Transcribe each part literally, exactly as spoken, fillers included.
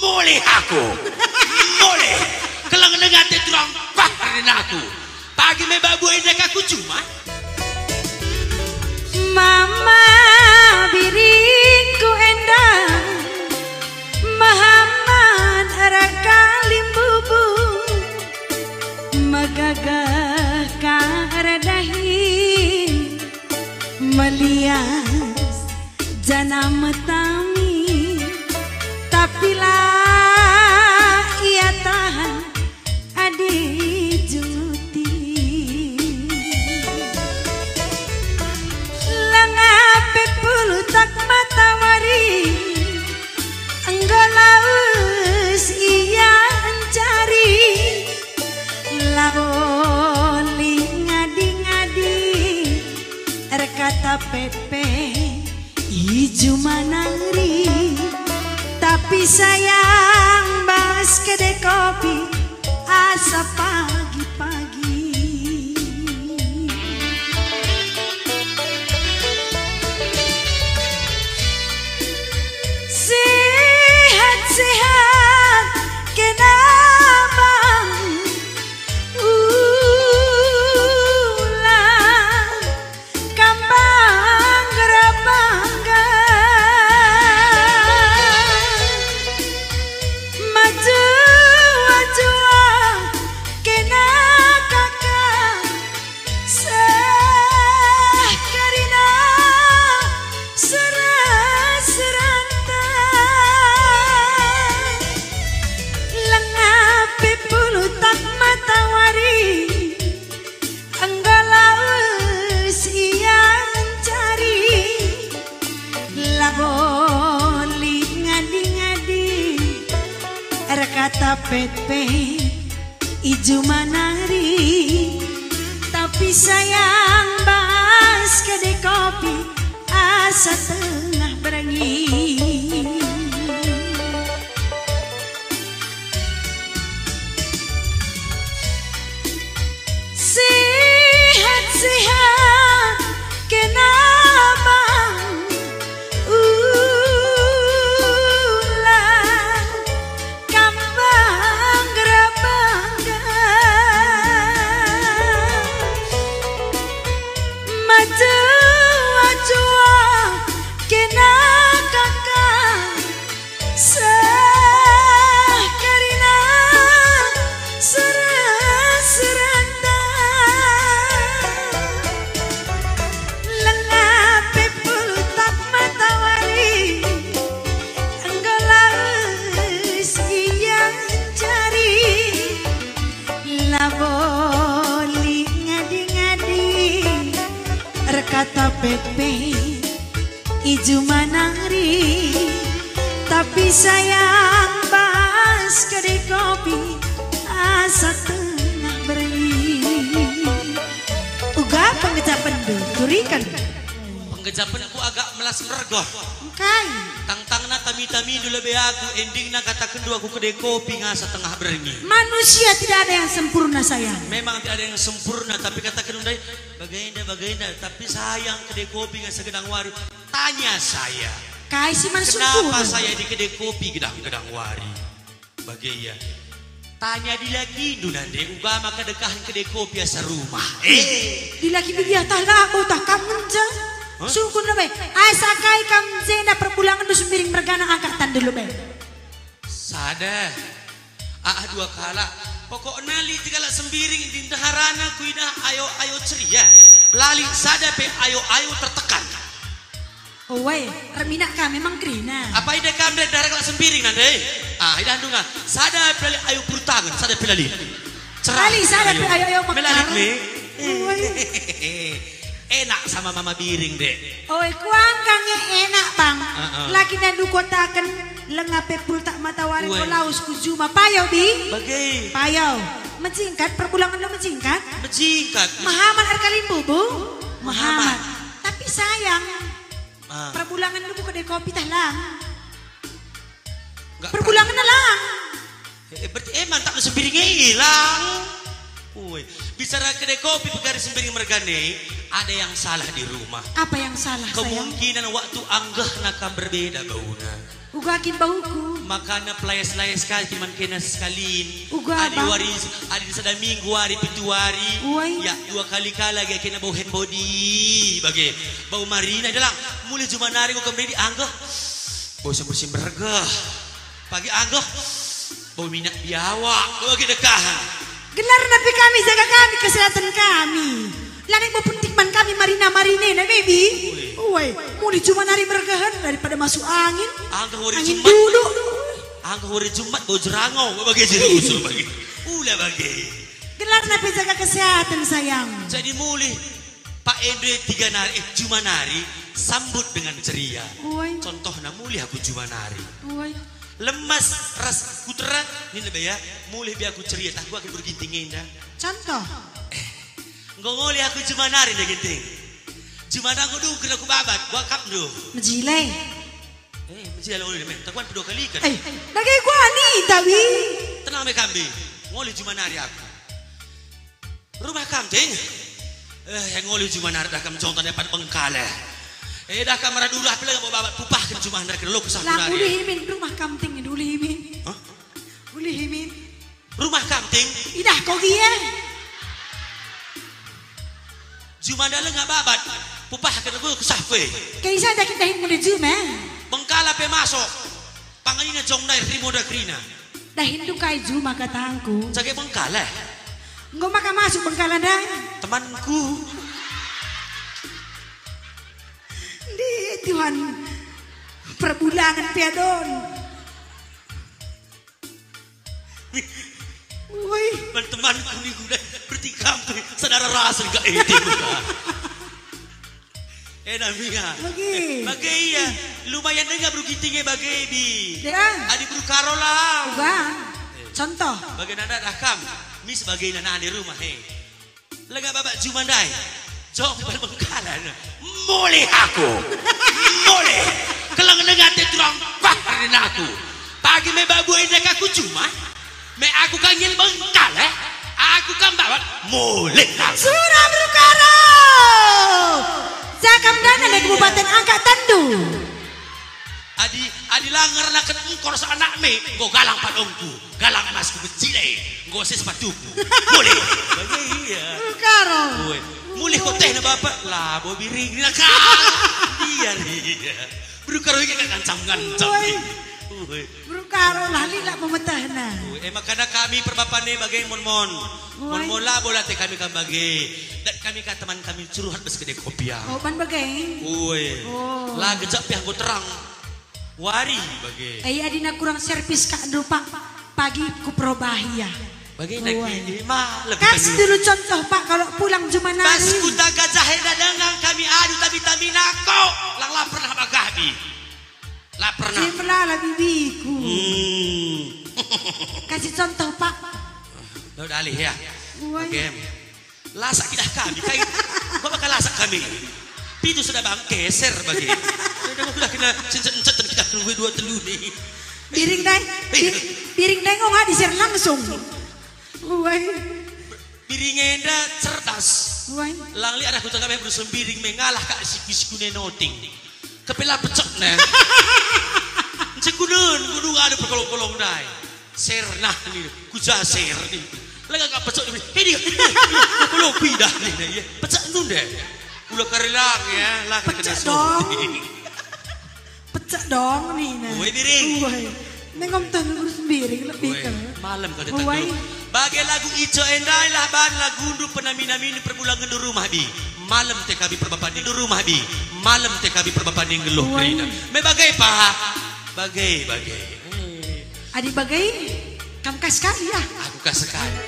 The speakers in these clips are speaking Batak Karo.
Mulih aku. Mulih. Keleng nengate turang pah aku. Pagi me babu enda ka ku juma. Mama biringku enda, Muhammad raka limbubu, megagah ka erdahin, melias janah metami, tapi la ia tahan adi juti. Langa pe puluh tak matawari, enggo lawes ia encari, labo lit ngadi-ngadi, erkata Pepe. I juma nari, tapi sayang bas kedai kopi asa pagi-pagi. Sehat-sehat kena bang. Ulang Kambang gerabangga, maju-maju kena kaka, seh kerina sera-seranta. Langa pe puluh tak matawari. Enggo lawes ia encari, labo lit ngadi-ngadi, erkata Pepe i juma nari, tapi sayang bas kedai kopi asa tengah berngi. Sehat-sehat kena bang, ulang kambang gerabangga. Maju-maju kena kaka, seh kerina sera-seranta. Langa pe puluh tak matawari, enggo lawes ia encari, labo lit ngadi-ngadi, erkata Pepe. I juma nari, tapi sayang bas kedai kopi asa tengah berngi. Uga penggejapenndu, turiken. Penggejapenku agak melas mergoh. Engkai? Tangtangna tami-tamindu lebe aku, endingna katakenndu aku kedai kopi ngasa tengah berngi. Manusia tidak ada yang sempurna, sayang. Memang tidak ada yang sempurna, tapi kataken ndai, bagenda, bagenda, tapi sayang kedai kopi ngasa gedang wari. Tanya saya. Kai si man sungkundu? Kenapa saya di kedai kopi gedang-gedang wari? Bage ia. Tanya dilakindu nande, uga maka dekahen kedai kopi asa rumah. Eh. Dilaki bidia tah labo tah kam ngenca. Hah? Sungkun lebe. Asa kai kam jenda perbulangenndu sembiring mergana angkat tandu lebe. Sada. Ah, dua kalak. Pokokna lit kalak sembiring di ndeharana kuidah ayo-ayo ceria. La lit sada pe ayo-ayo tertekan. Oe, ermina ka memang kerina. Apa idah kam lit ndehara kalak sembiring nande? Ah, idahndu nga. Sada pe la lit ayo perutangen, sada pe la lit. Cerah. La lit sada pe ayo-ayo mekar. Me la lit me. Oe. Enak sama mama biring, Dek. Oi, kuangka nge enak, Bang. Heeh. Laki ndu kataken lenga pe puluh tak matawari. Ue. Ko lawes ku juma. Payo, Bi? Bage. Payo. Mejingkat, perbulangen lo mejingkat? Mejingkat. Mehamat erkalimbubu? Mehamat. Mehamat. Tapi sayang, ah, perbulangen lo buka deh kopi tah lang. Nggak. Perbulangen pernah. Lang. Eh, berarti, eh, mantap, sembiringnya hilang. Woi, bicara kedai kopi pegari sembiring mergane, ada yang salah di rumah. Apa yang salah, sayang? Kemungkinan waktu anggehna kam berbeda bauna. Uga kin bauku. Makana pelayas-layas ka kin man kena sekalin. Uga, adi Bang. Wari, adi sada minggu wari, pitu wari. Uai. Ya, dua kali kala gia kena bau hand body. Bage. Bau marina, dalang. Mulih juma nari enggo kam ready, anggeh. Bau sembur-sembur rega. Pagi anggeh. Bau minak biawak. Bau bage dekahen. Gelarna pe kami jaga kami kesehatan kami. Lanai mau penting man kami marina-marinena, Bebi. Ui. Uai, mulih juma nari mergehen daripada masuk angin. Anggeh wari Jumat. Angin dulu. Anggeh wari Jumat bau jerango, bage jeru usul bage. Ula bage. Gelarna pe jaga kesehatan, sayang. Jadi mulih, Pak, ende tiga nari, eh, juma nari, sambut dengan ceria. Uai. Contohna mulih aku juma nari. Uai. Lemas ras kutera, nina be ya, mulih be aku ceria, tah gua kin berginting enda. Contoh. Eh, enggo ngoli aku juma nari nda Ginting. Juma nari enggo dungken aku babat, buakapndu. Mejile. Eh, mejile la ngoli men, takuan pedua kali kan. Eh, dage gua ni tawi. Tenang me kambi, ngoli juma nari aku. Rumah kam, Ting? Eh, ngoli juma nari dah kam jonta dapat bengkale. Eh, dah kam radu lah pela babat pupahken juma nari kena lo kesah nari. Ulihi min, rumah kam, Ting, ulihi min. Hah? Ulihi min. Rumah kam, Ting? Idah ko gia. Juma nari lengah babat. Pupahken aku kesah kue. Kaisa dahin-dahin mulai juma. Bengkala pe masuk. Panganina jong ndai rimo da kerina. Dahin dukai juma katangku. Cage bengkala. Enggo maka masuk bengkala ndai. Temanku. Ndi Tuhan perbulangan piadon. Woi. Teman-temanku ni guna berarti kam tu saudara rasa enggak ente. Ena minga. Bage. Eh, bage ia. Lumayan denga beru Ginting e bage, Bi. Ya. Adi beru Karola. Uga. Eh. Contoh. Bage nanda dah kam. Mis bage nanda di rumah, he. Lega babat juma ndai. Jok bal bengkalan. Mulih aku. Mulih. Keleng denga te turang bah aku. Pagi me babu enda aku juma. Me aku kangil bengkal, eh? Aku kam babat, mulih aku. Sura berukara. Jakam dana le Kabupaten Angkat Tandu. Adi, adi la ngernaken engkor seanak me, enggo galang padongku, galang emasku becile, enggo se sepatuku. Mulih. Bage ia. Berukara. Ue. Mulih kotehna bapak, labo biring nina kal. Ia, ia. Berukara iki kan ngancam-ngancam. Ue. Ue. Berukaro lah lila pemetehna. Ue, e makana kami perbapan e bage mon-mon. Ue. Mon-mon labo late kami kam bage. Dat kami ka teman kami curhat bas kedai kopi ya. Oh, ban bage? Ue. Oh. La gejap pe enggo terang. Wari bage. Eh, adina kurang servis kak ndu, Pak. Pagi ku perobahi ya. Bage. Ue. Nagi malem. Kas kami dulu contoh, Pak, kalau pulang juma nari. Pas kuta gajah enda dengan kami adu tapi-tapi nako. Lang la pernah bagah bi. La pernah. Si melala bibiku. Hmm. Kasih contoh, Pak. Lo dalih ya. Uai. Oke. Lasak kita kami, kai. Kok bakal lasak kami? Pitu sudah bang, keser bagi. Sudah, sudah kita cencet-cencet kita tunggu dua telu nih. Biring dai. Iya. Bi-, biring dai nggo ngadi ser langsung. Uai. Biring enda cerdas. Uai. Lang liat aku tengah me berusun biring me ngalah kak siku-siku ne noting. Kepela pecek ne. Encik kunen, kudu ada perkolong-kolong dai. Ser nah ni, kuja ser ni. Lega kak pecek ni. Hei dia, perkolong kuidah ni, ya. Pecek nunda. Ula karelang ya, lah kena. Pecek dong. Pecek dong nina. Uai, biring. Uai. Nengom teh ngurus biring lebih. Uai, ke. Malem kau tetap. Uai. Dulu. Bage lagu Ico endai lah ban lagundu penami-namindu perbulangen rumah bi. Malem te kami perbapanen rumah bi. Malem te kami perbapanen ngeluh. Uai. Kerina. Me bage, Pak. Bage, bage. Eh. Adi bage, kam kas sekali ya? Aku kas sekali.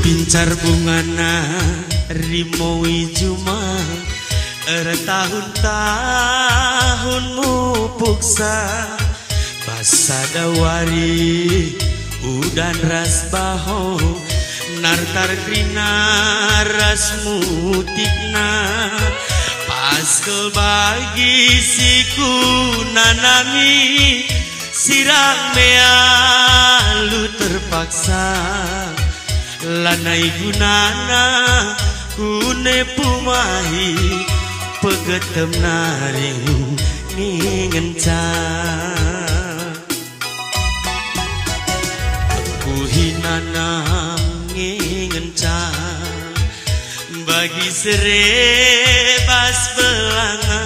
Bincar bungana rimoi juma ertahun-tahun mupuksa. Pas sada wari udan ras baho nartar kerina ras mutikna. Pas kal bagi si kunanami sirang me alu terpaksa. Lanai gunana kune pumahi Getem nari ngenca, engkuhi nanam ngenca, bagi sere bas belanga,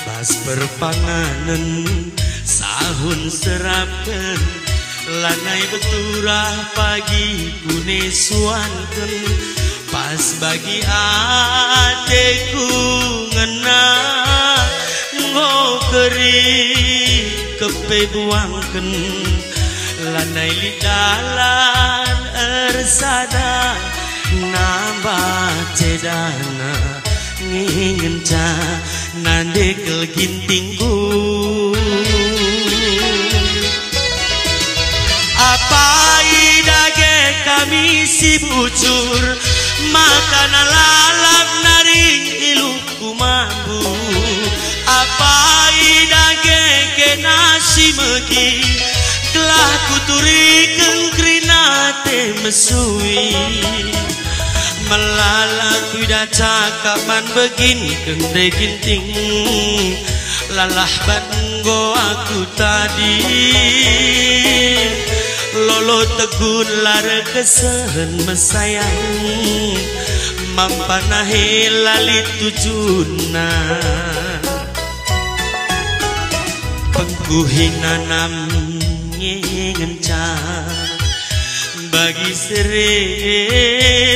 bas perpanganen sahun serapken, lanai beturah pagi kune suanken, pas bagi ateku ngena, enggo keri kepe buangken, lanai lit dalan ersada nambah cedana ngenca nande kel gintingku. Apai dage kami si bujur, maka nalalap naring iluhku mambu. Apai dage kena si megi, gelah kuturiken kerina ate mesui. Melala kuidah cakap man begin kende ginting, lalah ban enggo aku tadi. Lolo tegun la erkesehen mesayang, mampan ahe la lit tujunna. Pengkuhi nanam ngenca, bagi sere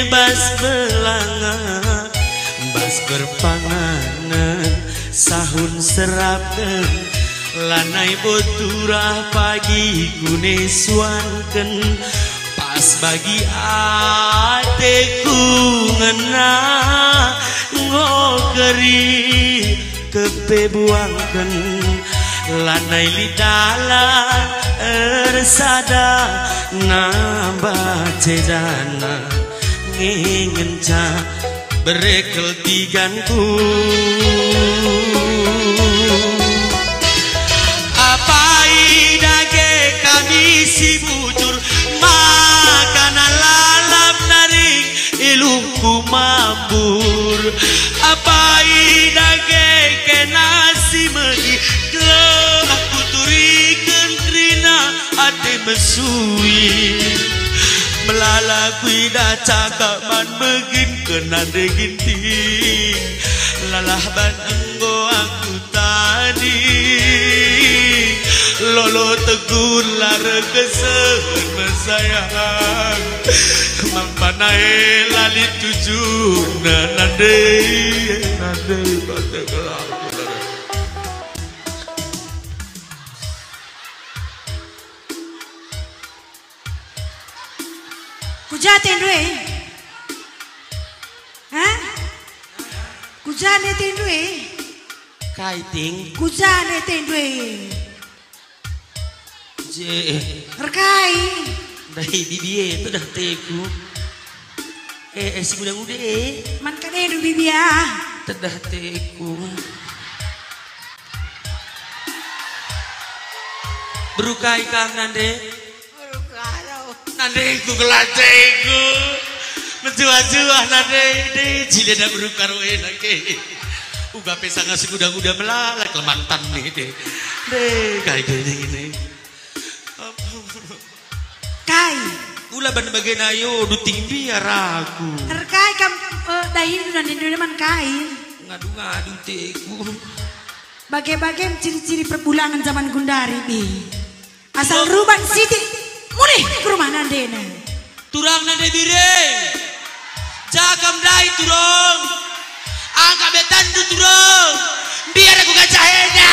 bas belanga, bas perpanganen sahun serapken, lanai beturah pagi kune suanken, pas bagi ateku ngena, enggo keri kepe buangken, lanai lit dalan ersada nambah cedana ngenca berekel tiganku. Apai dage kami si bujur, maka nalalap naring iluhku mambur. Apai dage kena si megi, gelah kuturiken kerina ate mesui. Melala kuidah cakap man begin kena nde ginting, lalah ban enggo aku tadi. Lolo tegun la erkesehen mesayang, mampan ae la lit tujunna nande, nande bate kelaku. Ku ja atendu e? Hah? Ku ja atendu e? Kai, Ting? Ku ja atendu e? Je. Erkai. Ndai bibi e, tedah ateku. Eh, eh, si nguda-nguda e. Man kadendu bibi ah. Tedah ateku. Beru kai kam, nande? Beru kai lo. Nande ku kelateku. Mejuah-juah nande, de, cileda beru karo enak e. Uga pe sanga si nguda-nguda melala kelemantan nih, de. De, kai gini, gini. Kai? Ula ban bagena ayo, duting biar aku. Erkai kam, eh, dahindu nande ndu man kai? Ngadu-ngadu ateku. Bage-bage ciri-ciri perbulangen zaman gundari, bi. Asal ruban sitik, mulih ku rumah nandena. Turang nande biring. Ja kam ndai turang. Angkat betandu turang. Biar aku gajah enda.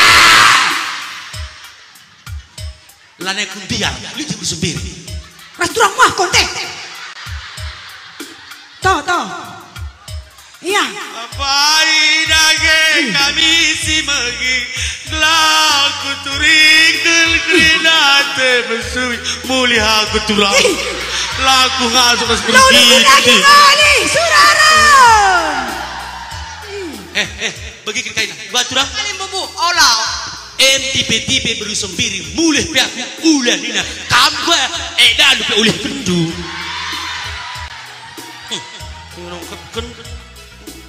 Lanai ku mbiar, lit beru sembiri. Ras turang muah konte. To, to. Iya. Apai dage kami si megi, la kuturiken kerina ate mesui, mulih aku turang. Ih. La kuhasut ras. Lalu bergigi. Kudaki ngali, suraran. Eh, eh, bagi kaina. Gua turang. Kali bubu, ola. Em tipe-tipe beru sembiri mulih pe aku, ula nina, kam gua, eh, dalu pe ulih kendu. Hmm, ngerongkepken.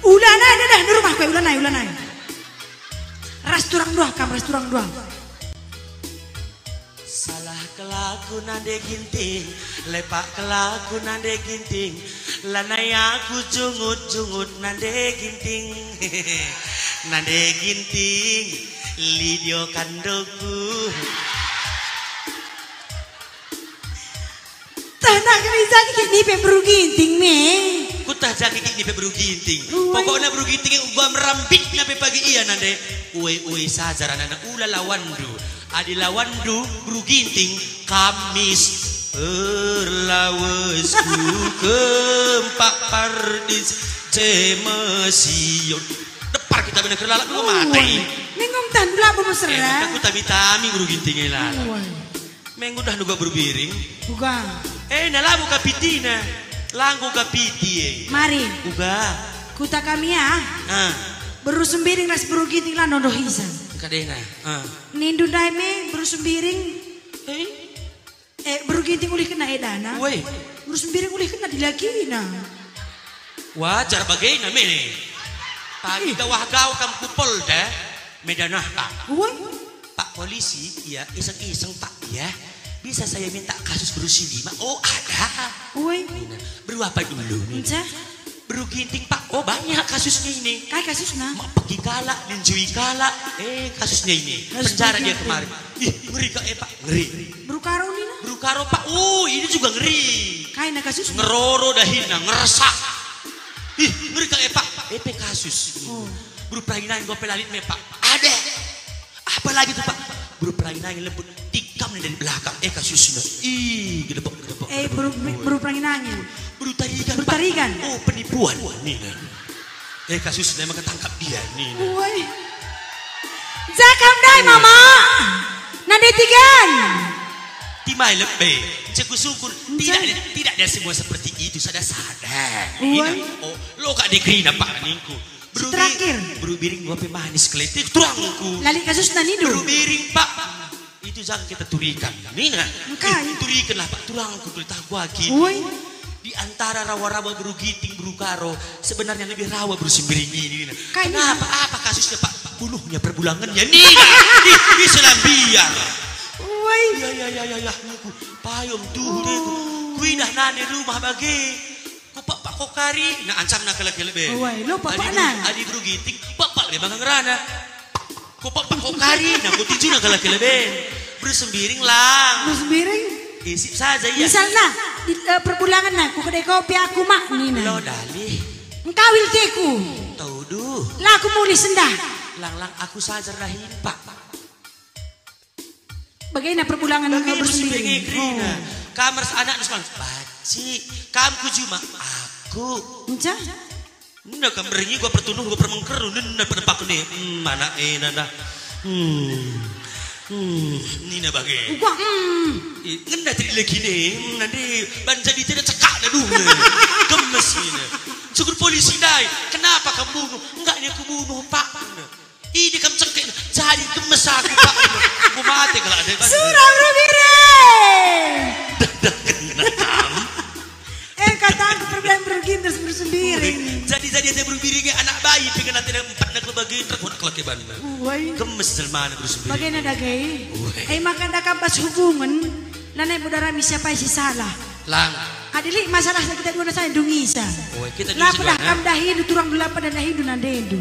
Ulanai, dadah, di rumah kue, ulanai, ulanai. Ras turang dua, kam ras turang dua. Salah kelaku nande Ginting, lepak kelaku nande Ginting, lanai aku jungut-jungut nande Ginting. Nande Ginting, lidio kandoku. Tah, nak kami jagi kik nipe beru Ginting me. Kutah jagi kik nipe beru Ginting. Uai. Pokokna beru Ginting e uga merambikna pe pagi ia nande. Uai-uai saja ranana, ula lawanndu. Adi lawanndu beru Ginting, Kamis erlawesku kempak pardis cemesion. Depar kita bener lalap lu mate. Uai. Minggung tah labo mesra. Eh, maka kutami-tami beru Ginting e lalap. Uai. Menggudah nuga beru Biring. Uga. Eh, na labo kapitina. Langgo kapiti e. Mari. Uga. Kuta kami ah. Ah. Beru Sembiring ras beru Ginting la nondo hisa. Kadena. Ah. Nindu ndai me beru Sembiring. Eh? Eh, beru Ginting ulihkenna edana. Woi. Beru Sembiring ulihkenna dilakina. Wajar bagena me. Pagi gawah-gawah kam ku Polda, medanah kam. Woi. Pak polisi, ya, iseng-iseng, Pak, ya. Bisa saya minta kasus beru si lima? Oh, ada. Woi. Nina, beru apa dulu, Nina? Enca? Beru Ginting, Pak. Oh, banyak kasusnya ini. Kai kasusna? Mapeki kalak, ninjui kalak. Eh, kasusnya ini. Penjara dia kemarin. Ih, ngeri kak, eh, Pak. Ngeri. Beru Karo, Nina? Beru Karo, Pak. Oh, ini juga ngeri. Kaina kasusna? Ngeroro dahinna, ngeresak. Ih, ngeri kak, eh, Pak. Eh, pe kasus. Oh. Beru Perahi Nangin, gua pelalit me, Pak. Ada. Apalagi tuh, Pak? Beru Perahi Nangin lembut, tikam nih dari belakang. Eh, kasusna. Ih, gedebek, gedebek, eh, gedebek. Beru, beru Perahi Nangin. Beru Tarigan, Pak. Beru Tarigan. Oh, penipuan. Nih, nih. Eh, kasusna emang ketangkap dia. Nih, nih. Woi. Jakam dai, Mama. Nande Tigan. Timai lebe. Cek kusungkun. Tidak, tidak ada semua seperti itu. Sada-sada. Woi. Nih, nih. Oh, lo kak degree, Pak, ningku. Beru Bi-, terakhir. Beru Biring gua pe manis keletik turangku. Lali kasusna nindu. Beru Biring, Pak. Itu jangan kita turikan. Nina. Engkai. Eh, turikanlah, Pak, turangku, kulitah gua kin. Woi. Di antara rawa-rawa beru Ginting, beru Karo, sebenarnya lebih rawa beru Sembiring ini, Nina. Kai, Nina? Kenapa? Apa kasusnya, Pak? Bunuhnya perbulangannya, Nina. Ih, ih, selambiar. Woi. Ya, ya, ya, ya, ya, ningku. Payung tuh, ningku. Oh. Kuidah nande rumah bage. Kupak-pak kokari, na ancamna kalak kelebe. Woi, lo papakna. Adi beru, adi beru Ginting, pak-pak lebe maka ngerana. Kupak-pak kokari, na kutijuna kalak kelebe. Beru Sembiring lang. Beru Sembiring? Isip saja, iya. Misalna, di, eh, perbulangan na, ku kedai kopi aku mak, nina. Lo dalih. Engkawil teku. Taudu. La aku mulih sendah. Lang-lang aku saja dahin, Pak. Bagena perbulangan. Bagena beru Sembiring. Beru Sembiring, kerina. Oh. Kam ras anakna sekolah. Banci. Kam ku juma. Aku. Enca? Nina kam berngi gua pertunuh, gua permengkeru, nina penepak ni. Hmm, anak ena dah. Hmm. Hmm, nina bage. Gua, hmm. Ih, ngena tadi lagi ni. Hmm, nanti ban jadi tidak cekak dah dulu. Gemes ini. Syukur polisi dai. Kenapa kamu bunuh? Enggak ni aku bunuh, Pak. Idi kam cekek, jadi gemes aku, Pak. Aku mate kalak deh, Pak. Surau Rubire. Dah, dah, kena kam. Eh, kata aku perbulan beru Ginting, beru Sembiring. Jadi, jadi ada beru Biring, anak bayi, pengen nanti ada empat nak bagi, terkuat kelak banna. Woi. Gemes jelmana beru Sembiring. Bagena dage. Woi. Eh, maka dah kam pas hubungan, lanai budara mi siapa si salah. Lang. Adi lit masalah kita dua saya dungisa. Woi, kita dungisa. Lapa dah kam dahindu turang dulu lapa dah dahindu nandendu.